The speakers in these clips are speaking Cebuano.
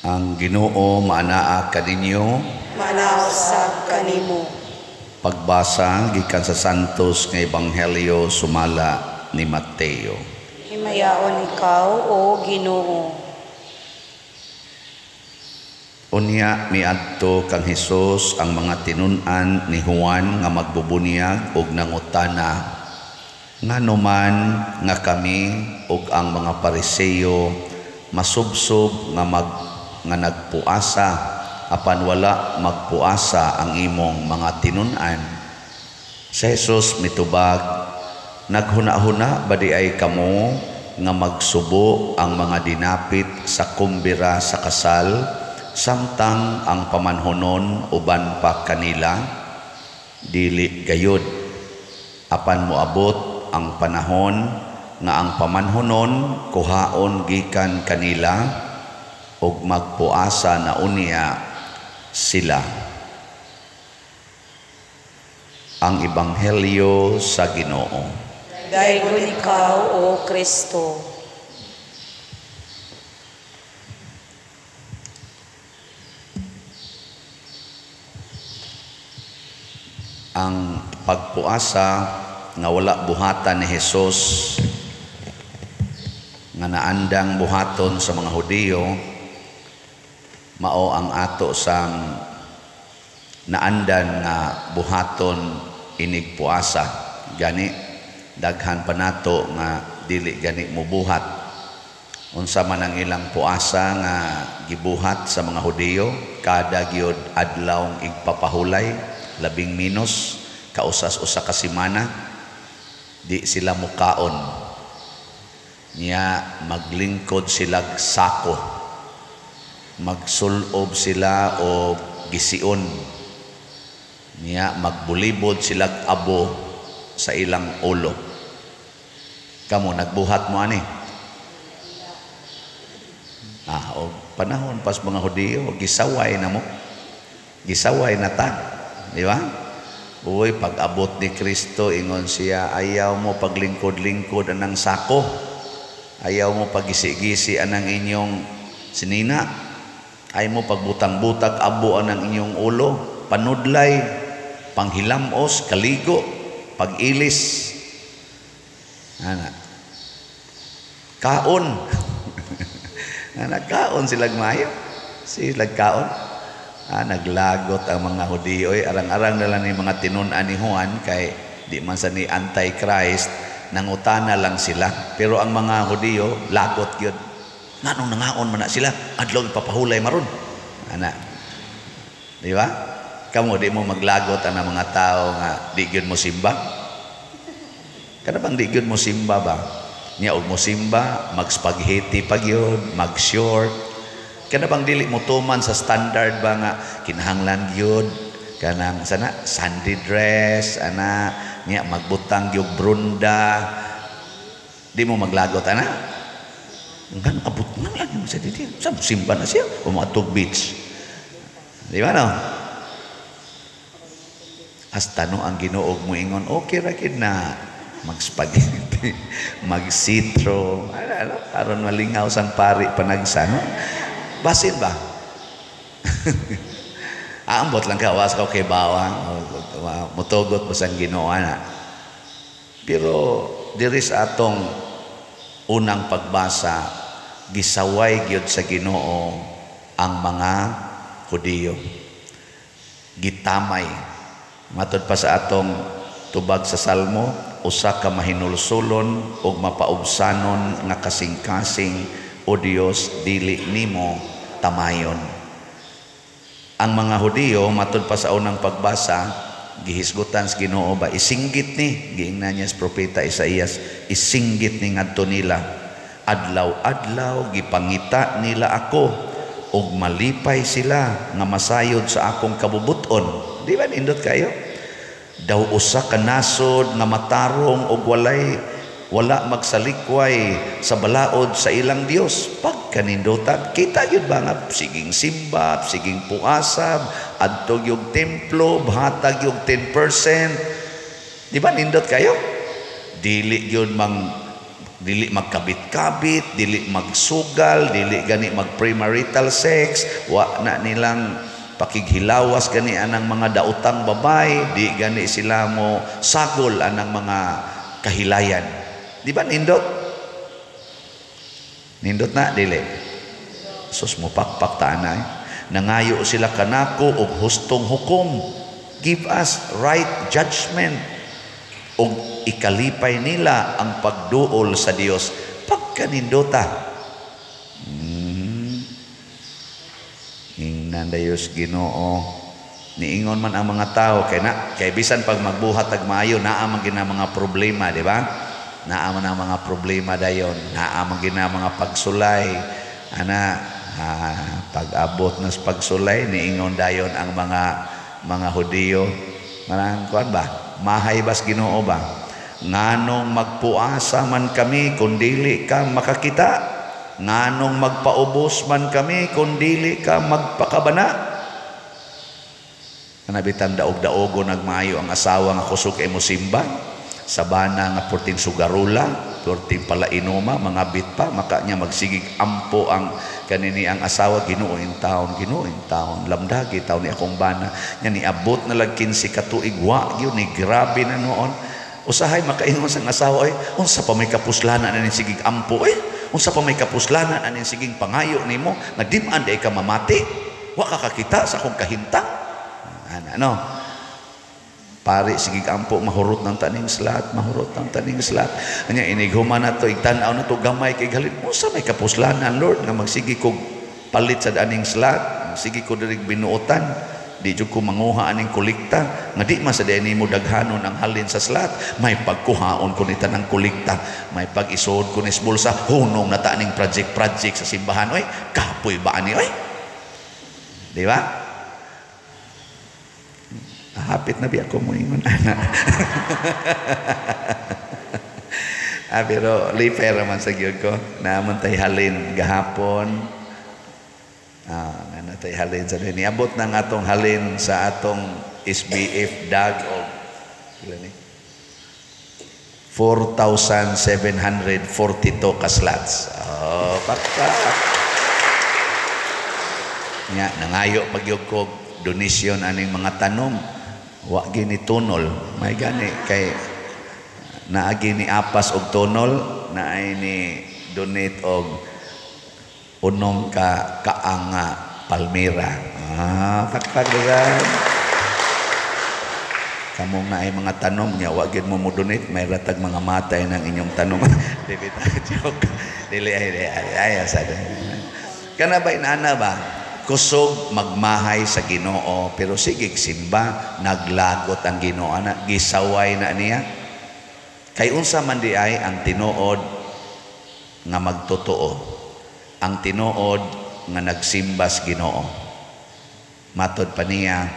Ang Ginoo maanaa kaninyo. Maanaa usab kanimo. Pagbasa gikan sa Santos nga Ebanghelyo sumala ni Mateo. Himayaon ikaw, o Ginoo. Unya miadto kang Hesus ang mga tinun-an ni Juan nga magbubunyag og nangutana, ngano man nga kami ug ang mga Pariseo masubsob nga nagpuasa apan wala magpuasa ang imong mga tinun-an? Si Jesus mitubag, naghuna-huna ba di ay kamo nga magsubo ang mga dinapit sa kumbira sa kasal samtang ang pamanhonon uban pa kanila? Dili gayud. Apan moabot ang panahon nga ang pamanhonon kuhaon gikan kanila ug magpuasa na unya sila. Ang Ebanghelyo sa Ginoo. Daygon ikaw, O Kristo. Ang pagpuasa nga wala buhatan ni Hesus nga naandang buhaton sa mga Hudiyo, mao ang ato sang naandan nga buhaton inig puasa. Gani daghan pa nato nga dili gani mubuhat. Unsa man ang ilang puasa nga gibuhat sa mga Hudiyo, kada gyud adlaw igpapahulay, labing minus kausas usa ka semana, di sila mukaon. Nya maglingkod sila sako, magsulob sila og gision, niya magbulibod sila abo sa ilang ulo. Kamo nagbuhat mo ani? Og panahon pas mga Hudiyo, gisaway na mo. Gisaway na ta, di ba? Uy, pag-abot ni Kristo, ingon siya, ayaw mo paglingkod-lingkod anang sako. Ayaw mo pagisi-gisi anang inyong sinina. Ayaw mo pagbutang-butag abo anang inyong ulo, panudlay, panghilamos, kaligo, pag-ilis. Ana. Kaon. Ana, kaon silag maayo. Silag kaon. Naglagot ang mga Hudiyo. Arang-arang na lang ni mga tinun-an ni Juan kay di man sa ni Antichrist, nangutana lang sila. Pero ang mga Hudiyo, lagot yun. Nganong nangaon man na sila, adlaw ipapahulay maron. Ana. Di ba? Kamo di mo maglagot ang mga tao nga di gyud mo simba. Kada bang di gyud mo simba ba? Nya og mo simba, mag-spaghetti pa gyud, mag-short. Kada bang dili mo tuman sa standard ba nga kinahanglan gyud kanang sana Sunday dress, ana, nya magbutang gyud brunda. Di mo maglagot ana. Ngan abot man lang mo sa dili. Sa simba na siya o moadtog beach. Di ba no? Hasta no ang Ginoo moingon, okay ra gid na mag-spaghetti, mag-sitro, ano, aron malingaw sang pari panagsa, no? Basin ba? Ambot lang ka, was ka kay bawang, mutugot mo sang Ginoo na. Pero diri sa atong unang pagbasa, gisaway gyud sa Ginoo ang mga Hudiyo. Gitamay. Matod pa sa atong tubag sa Salmo, usa ka mahinulsulon ug mapaubsanon nga kasing-kasing, o Dios, dili nimo tamayon. Ang mga Hudiyo, matod pa sa unang pagbasa, gihisgutan sa Ginoo ba, isinggit ni, giingnan niya sa propeta Isaías, isinggit ni ngadto nila, adlaw-adlaw gipangita nila ako, ug malipay sila nga masayod sa akong kabubuton. Di ba nindot kayo? Daw usa ka nasod nga matarong og wala magsalikway sa balaod sa ilang Dios. Pagkanindutan, kita yun ba nga siging simba, siging puasab, adtog yung templo, hatag yung 10%. Di ba nindot kayo? Dili yun mang Dili magkabit-kabit, dili magsugal, dili gani mag premarital sex, wa na nilang pakighilawas gani anang mga daotang babay, di gani sila mo sagol anang mga kahilayan. Di ba nindot? Nindot na dili. Sus, mo pakpak ta anay. Nangayo sila kanako og hustong hukom. Give us right judgment. Og ikalipay nila ang pagduol sa Dios. Pagkanindota. Ingnan dayos Ginoo. Niingon man ang mga tao kay na kay bisan pag magbuhat ag maayo, naa man gina mga problema, di ba? Naa man ang mga problema dayon, naa man gina mga pagsulay. Ana, pag-abot na sa pagsulay, niingon dayon ang mga Hudiyo. Marang kuan ba? Mahay bas Ginoo ba? Nganong magpuasa man kami kung dili ka makakita? Nganong magpaubos man kami kung dili ka magpakabana? Kanabitan daog-daogo nagmaayo ang asawa nga kusog kay mo simba. Sabana nga purting sugarula, purting palainoma, mga bit pa, maka niya magsigig ampo ang kanini ang asawa, Ginoo in taon, Ginoo in taon, lamdagi taon ni akong bana. Nya niabot na lag 15 ka tuig, wa gyud ni grabe na noon. Usahay makaingon sa asawa, ay, unsa pa may kapuslanan aning sigig ampo, ay, unsa pa may kapuslanan aning sigig pangayo nimo, nga di-man day ka mamati, wa ka kakita sa akong kahintang. Ana, no? Pari sige ampo, mahurot ng taning slat, mahurot ng taning slat. Anya inighuman na to, igtan-aw na to gamay kay galit. Unsa may kapuslanan, Lord, nga magsige kog palit sa aning slat, magsige ko diri binuotan. Di jud ko manguha aning kolekta nga di man sa diay nimo daghanon ang halin sa slat. May pagkuhaon ko ni tanang kolekta, may pag-isuod ko ni sa bulsa, hunong na ta aning project-project sa simbahan oy, kapoy ba ani oy? Di ba? Hapit na biya ko moingon ana. Pero lipay ra man sa gyud ko. Naamon tay halin gahapon. Na tay halin sa niabot na nga atong halin sa atong SBF dag og pila ni? 4,742 ka slots. Oh, pakpak. Nya nangayo pagyud ko donation aning mga tanom. Wa gini tunol, may gani kay naagi ni apas og tunol, naay ni donate og unom ka kaanga palmira. Pakpak dagan. Kamong naay mga tanom nya wa gid mo mo donate, may ratag mga matay ng inyong tanom. Dili ta joke. Dili ay ay ay sa. Kana ba inana ba? Kusog magmahay sa Ginoo pero sige simba naglagot ang Ginoo ana, gisaway na niya. Kay unsa man di ay ang tinuod nga magtotoo, ang tinuod nga nagsimba sa Ginoo. Matod pa niya,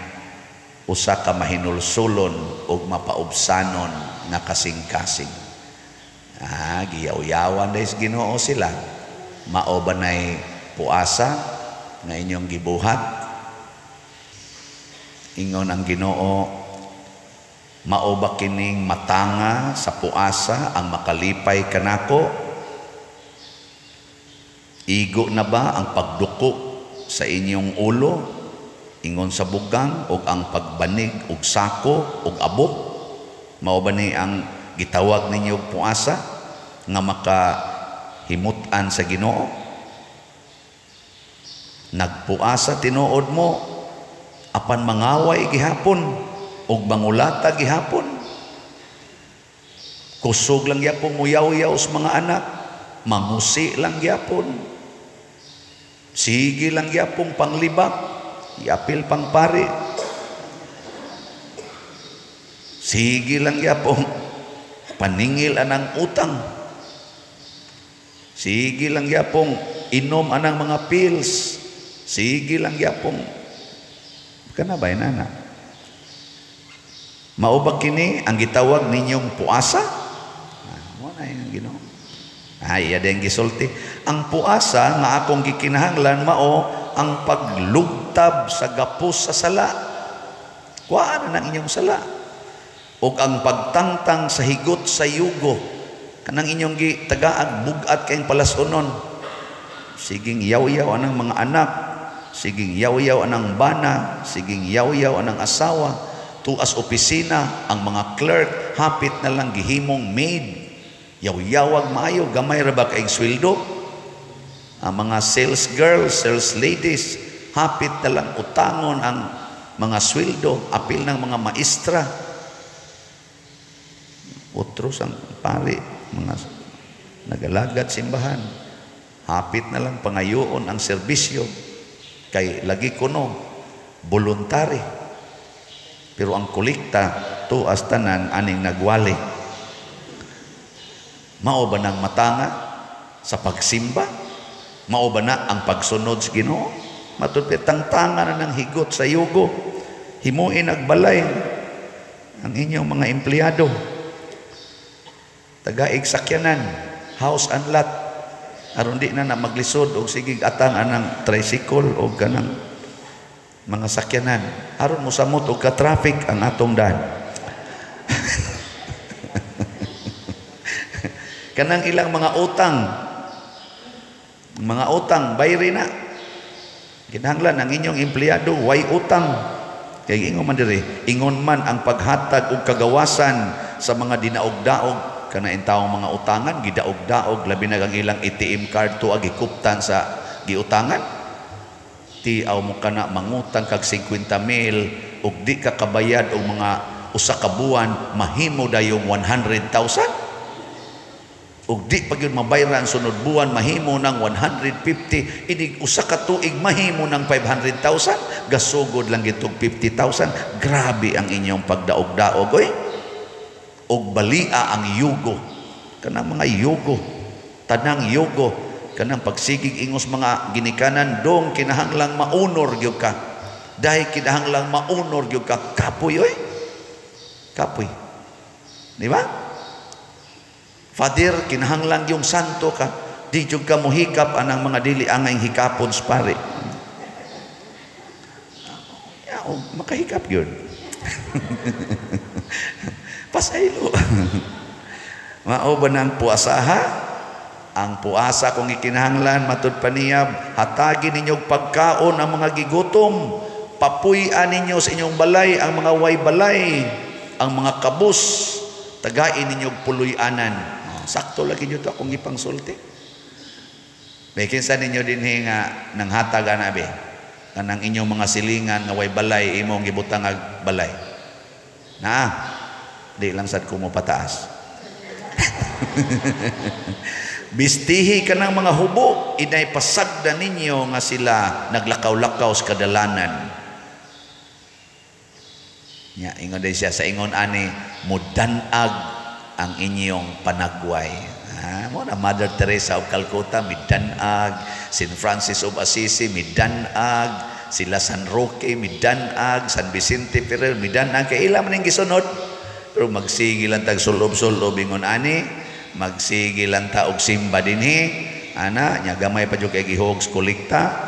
usa ka mahinulsulon ug mapaubsanon nga kasing-kasing. Giyaw-yawan dahil sa Ginoo sila. Mao ba nay puasa nga inyong gibuhat? Ingon ang Ginoo, mao ba kining matanga sa puasa ang makalipay kanako? Igo na ba ang pagduko sa inyong ulo ingon sa bugang og ang pagbanig og sako og abok? Mao ba ni ang gitawag ninyo og puasa nga makahimut-an sa Ginoo? Nagpuasa tinuod mo apan mangaway gihapon og mangulata gihapon. Kusog lang gyapon muyaw-yaw sa mga anak, mangusi lang gyapon, sige lang gyapon panglibak, iapil pang pari, sige lang gyapon paningil anang utang, sige lang gyapon inom anang mga pills, sige lang gyapon. Kana ba inana? Mao ba kini ang gitawag ninyong puasa? Mo na yung Ginoo. Ay, iya din gisulti. Ang puasa nga akong gikinahanglan mao ang paglugtab sa gapos sa sala. Kuhaan na ng inyong sala. Ug ang pagtangtang sa higot sa yugo. Kanang inyong gitagaag bugat kayong palasunon. Siging yaw-yaw anang mga anak, siging yaw-yaw anang bana, siging yaw-yaw anang asawa, tuas opisina, ang mga clerk, hapit na lang gihimong maid. Yaw-yawag maayo, gamay ra ba kayong sweldo? Ang mga sales girls, sales ladies, hapit na lang utangon ang mga sweldo, apil ng mga maestra. Otros ang pari, mga nagalagat simbahan, hapit na lang pangayoon ang serbisyo kay lagi kuno voluntary, pero ang kolekta tuas tanan aning nagwali. Mao ba nang matanga sa pagsimba? Mao ba na ang pagsunod sa Ginoo? Matud tangtanga na ng higot sa yugo. Himuin agbalay ang inyong mga empleyado. Tagaig sakyanan, house and lot. Aron di na na maglisod og sigig atang anang tricycle o kanang mga sakyanan. Aron mosamot og ka-traffic ang atong daan. Kanang ilang mga utang bayri na. Kinahanglan ang inyong empleyado way utang. Kay ingon man diri, ingon man ang paghatag og kagawasan sa mga dinaog-daog kana intawong mga utangan gidaog-daog, labi na ang ilang ATM card to gikuptan sa giutangan. Tiaw mo kana mangutang kag 50 mil ug di ka kabayad og mga usa ka buwan, mahimo dayong 100,000. Ug di pa gyud mabayran sunod buwan, mahimo ng 150, inig usa ka tuig mahimo ng 500,000, gasugod lang gitog 50,000. Grabe ang inyong pagdaog-daog oy. Og balia ang yugo, kanang mga yugo, tanang yugo, kanang pagsigig ingos mga ginikanan dong kinahanglang maunor gyud ka. Dahil kinahanglang maunor gyud ka, kapoy oy. Kapoy. Di ba? Father, kinahanglang yung santo ka. Di jud ka mohikap anang mga dili angay hikapon sa pare. Ya, oh, makahikap gyud. Pasaylo. Mao ba nang puasaha? Ang puasa kung ikinahanglan matud pa niya, hatagi ninyo pagkaon ang mga gigutom, papuy-an ninyo sa inyong balay ang mga way balay, ang mga kabus, tagain ninyo puloy-anan. Oh, sakto lagi nyo to akong ipangsulti. May kinsa ninyo dinhi nga nanghatag ana be kanang inyong mga silingan nga way balay imong gibutang ag balay. Na di lang sad ko mo pataas. Bistihi ka ng mga hubo, inay pasagda ninyo nga sila naglakaw-lakaw sa kadalanan. Nya ingon din siya sa ingon ani, mudanag ang inyong panagway. Ha, mo na Mother Teresa of Calcutta midanag, Saint Francis of Assisi midanag, sila San Roque midanag, San Vicente Ferrer midanag, kay ila man ang gisunod. Pero magsige lang tag sulob-sulob ingon ani, magsige lang ta og simba dinhi, ana nya gamay pa jud kay gihogs kolekta.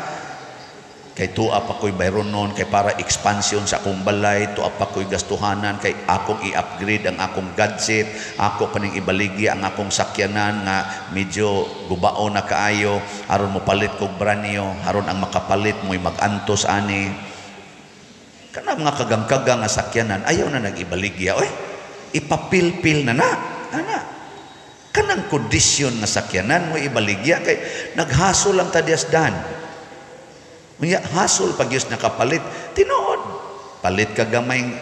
Kay tuwa pa ko'y bayronon, kay para expansion sa akong balay, tuwa pa ko'y gastuhanan, kay akong i-upgrade ang akong gadget, ako pa ning ibaligya ang akong sakyanan nga medyo gubao na kaayo, aron mo palit kog branyo, aron ang makapalit mo'y mag-antos ani. Kana mga kagang-kagang nga sakyanan, ayaw na nag-ibaligya, oy. Ipapilpil na na, ana. Kanang kondisyon nga sakyanan mo ibaligya kay naghasol lang ta dias dan. Unya hasol pag yus nakapalit, tinuod. Palit ka gamay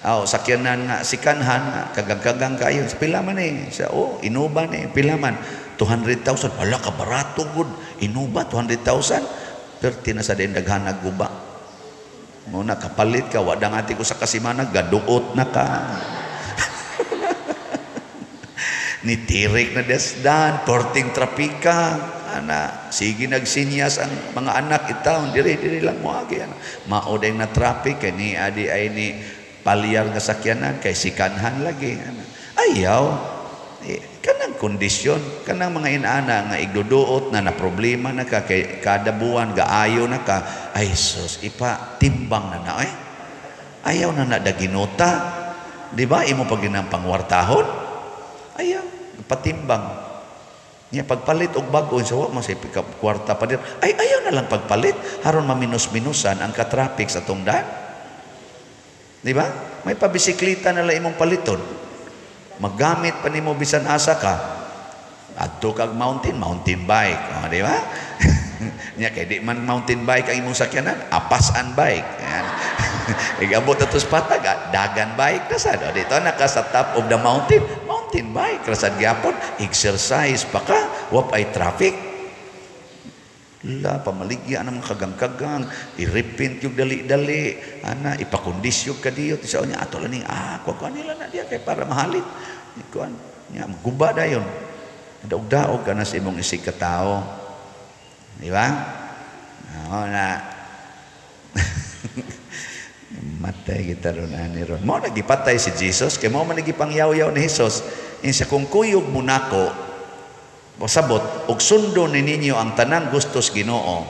sakyanan nga sikanhan nga kagang-kagang kayo. Pila man eh. Sa oh, Innova ni pila man 200,000. Hala ka barato gud. Innova 200,000. Perti na sa din daghan guba. Mo na kapalit ka wa dang ati ko sa kasimana gaduot na ka. Nitirik na desdan, porting trapika. Ana, sige nagsinyas ang mga anak itaon diri diri lang moagi ana. Mao day na traffic kay ni adi ay ni palyar nga sakyanan kay sikanhan lagi ana. Ayaw kanang kondisyon kanang mga inaana nga igduduot na na problema na ka kay kada buwan gaayo na ka, ay sus ipa timbang na na eh. Ayaw na na daginota. Di ba imo pag ginang pangwartahon? Ayaw. Patimbang. Nya pagpalit og bag-o sa wa man say kwarta pa dir. Ay, ayaw na lang pagpalit aron maminus-minusan ang katraffic sa atong daan. Di ba? May pabisikleta na lang imong paliton. Magamit pa nimo bisan asa ka. Adto kag mountain, mountain bike. O, di ba? Nya kay di man mountain bike ang imong sakyanan, apasan bike. Yan. Igabot ato sa patag, dagan bike na sad. O, dito na ka sa top of the mountain, mountain bike. Rasad gyapon, exercise pa ka, wa ay traffic. La, pamaligya ng mga kagang-kagang, i-repaint yung dali-dali, ana, ipakondisyon ka diyo. Sa niya, ato lang ning, kuha nila na diya, kay para mahalit. Kuan, niya, maguba dayon. Daog-daog ka na sa imong isig katao. Di ba? Oo na. Matay kita ron ani ron. Mao nagipatay si Jesus kay mao man nagipangyaw-yaw ni Jesus. Insa kung kuyog mo nako, pasabot og sundo ni ninyo ang tanang gustos Ginoo,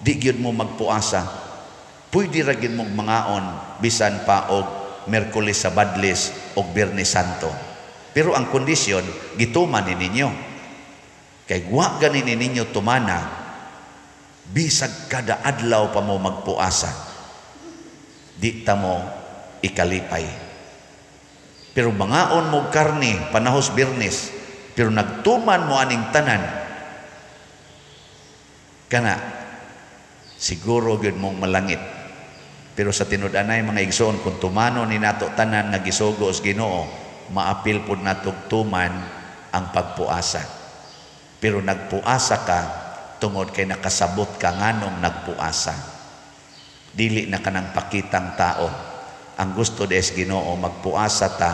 di gyud mo magpuasa. Pwede ra gyud mong mangaon bisan pa og Miyerkules sa Badlis og Biyernes Santo. Pero ang kondisyon gituman ni ninyo. Kay wa gani ni ninyo tumana, bisag kada adlaw pa mo magpuasa, di ta mo ikalipay. Pero mangaon mo karne panahos Biyernes, pero nagtuman mo aning tanan, kana siguro gyud mong malangit. Pero sa tinud-anay, mga igsoon, kung tumano ni nato tanan nga gisugo sa Ginoo, maapil pud natog tuman ang pagpuasa. Pero nagpuasa ka tungod kay nakasabot ka nganong nagpuasa. Dili na kanang pakitang tao. Ang gusto des Ginoo, magpuasa ta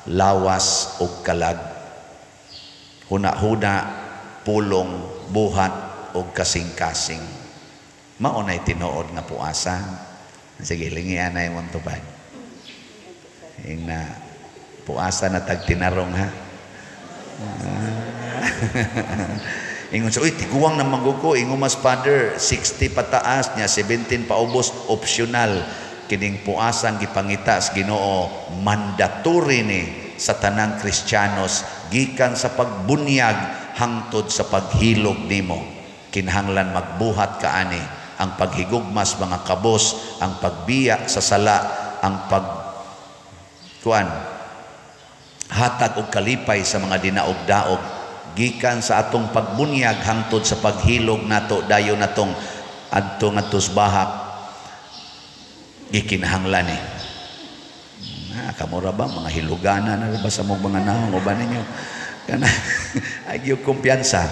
lawas ug kalag. Huna-huna, pulong, buhat ug kasing-kasing. Mao nay tinuod nga puasa. Sige, lingian na imong tubag. Ing na puasa na tag tinarong ha. Ingon sa, uy, tiguang na mangguko. Ingon mas father, 60 pataas niya, 17 paubos, optional. Kining puasang gipangita sa Ginoo, mandatory ni sa tanang Kristiyanos, gikan sa pagbunyag hangtod sa paghilog nimo. Kinahanglan magbuhat ka ani ang paghigugmas mga kabos, ang pagbiya sa sala, ang pag kuan hatag og kalipay sa mga dinaog-daog, gikan sa atong pagbunyag hangtod sa paghilog nato, dayon natong adto ngadto sa bahak, gikinahanglan ni. Na kamura ba mga hilugana na ba sa mong mga naong uban ninyo kana ay gyud kumpiyansa,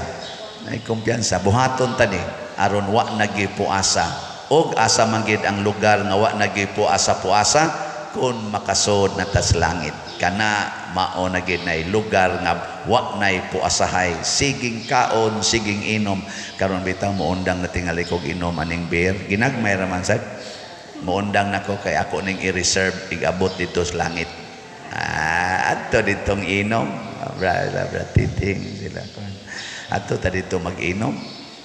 ay kumpiyansa buhaton tani aron wa nagipuasa og asa man gid ang lugar nga wa nagipuasa puasa kun makasod na tas langit. Kana mao na gid nay lugar nga wa nay puasahay, siging kaon, siging inom. Karon bitaw moundang na tingali kog inom aning beer, ginagmay ra man sad. Moundang nako kay ako ning i-reserve igabot dito sa langit. Adto ditong inom, bra bra titing sila kon. Adto ta dito mag-inom.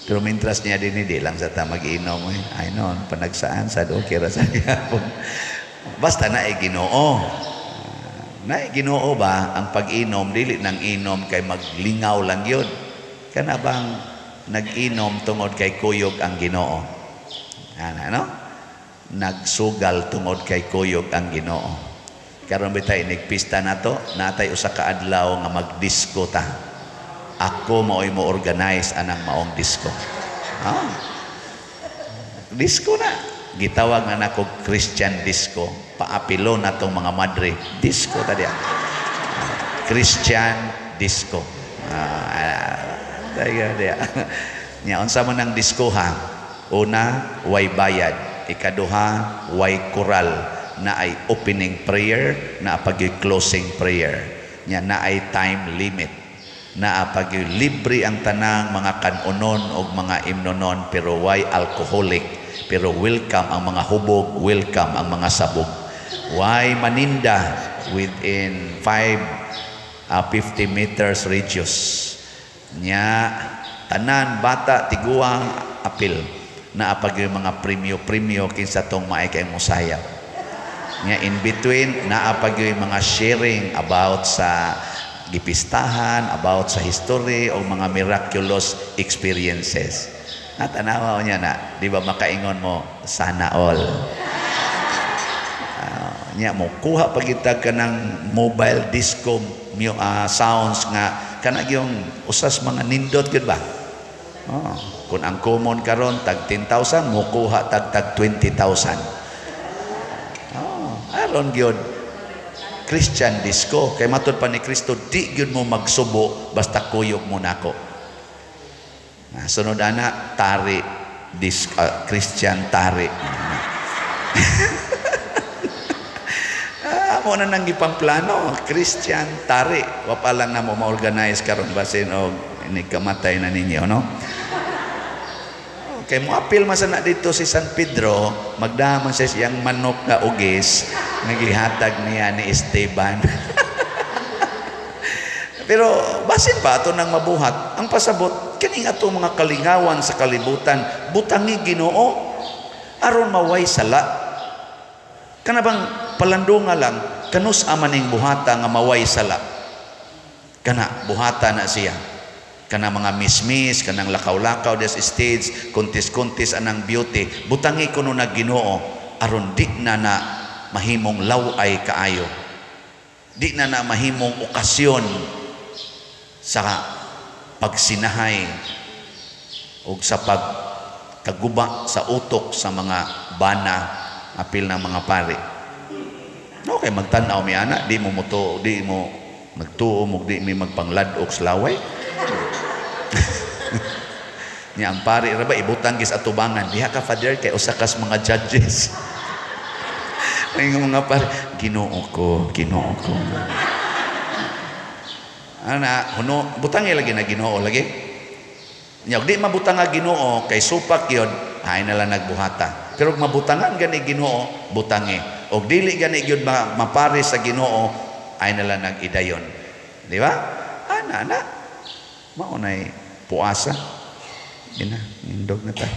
Pero mintras niya dinhi, di lang sa ta mag-inom eh. Ay noon panagsaan sad, okay ra sa gyapon. Basta naay Ginoo. Naay Ginoo ba ang pag-inom, dili nang inom kay maglingaw lang yun. Kana bang nag-inom tungod kay kuyog ang Ginoo? Ana no? Nagsugal tungod kay kuyog ang Ginoo. Karon bitay nigpista nato, natay usa ka adlaw nga magdisko ta. Ako maoy mo organize anang maong disco. Disco na. Gitawag na nako Christian disco. Paapilo na tong mga madre. Disco ta diya. Christian disco. Diya diya. Nya unsa man ang disco ha? Una, way bayad. Ikaduha, way kural. Na ay opening prayer, na pag closing prayer. Nya na ay time limit. Na pag libre ang tanang mga kanonon o mga imnonon, pero way alcoholic. Pero welcome ang mga hubog, welcome ang mga sabog. Way maninda within 50 meters radius. Nya tanan bata tiguang apil na apag yung mga premyo-premyo kinsa tong maay kay musaya. Nya in between naa pag yung mga sharing about sa gipistahan, about sa history o mga miraculous experiences. At tanawa niya na, di ba makaingon mo, sana all. Nya mo kuha pagitag ka ng mobile disco sounds nga kana yung usas mga nindot gyud ba? Oh, kung ang common karon tag 10,000, mo kuha tag tag 20,000. Oh, aron gyud Christian disco kay matud pa ni Kristo di gyud mo magsubo basta kuyog mo nako. Nah, sunod ana tari disco, Christian tari. Mo na nang gipangplano, Christian tari. Wa pa lang na mo ma-organize karon basin og inigkamatay na ninyo, no? Okay, mo apil man sana dito si San Pedro, magdaman siya siyang manok nga ugis nga gihatag niya ni Esteban. Pero basin pa ato nang mabuhat, ang pasabot kining ato mga kalingawan sa kalibutan, butangi Ginoo aron maway sala. Kana bang palandunga lang kanus amaning buhata nga maway sala. Kana buhata na siya. Kana mga mismis, kanang lakaw-lakaw des stage, kuntis-kuntis anang beauty, butangi kuno na Ginoo aron di na na mahimong laway kaayo. Di na na mahimong okasyon sa pagsinahay o sa pagkaguba sa utok sa mga bana, apil ng mga pari. Okay, magtan-aw mi ana, di mo muto, di mo nagtuo mo, di mi magpanglad-ok sa laway. Nya ang pari ra ba ibutang gis atubangan, diha ka Father kay usa kas mga judges. Ay mga pari, Ginoo ko, Ginoo ko. Ana, huno butangi lagi na Ginoo lagi. Nya di mabutang nga Ginoo kay supak yun, ay na lang nagbuhata. Pero kung mabutangan gani Ginoo, butangi. Og dili gani gyud mapare sa Ginoo, ay na lang nag-idayon. Di ba? Ana, ana. Mao nay puasa. Ina, nindog na ta.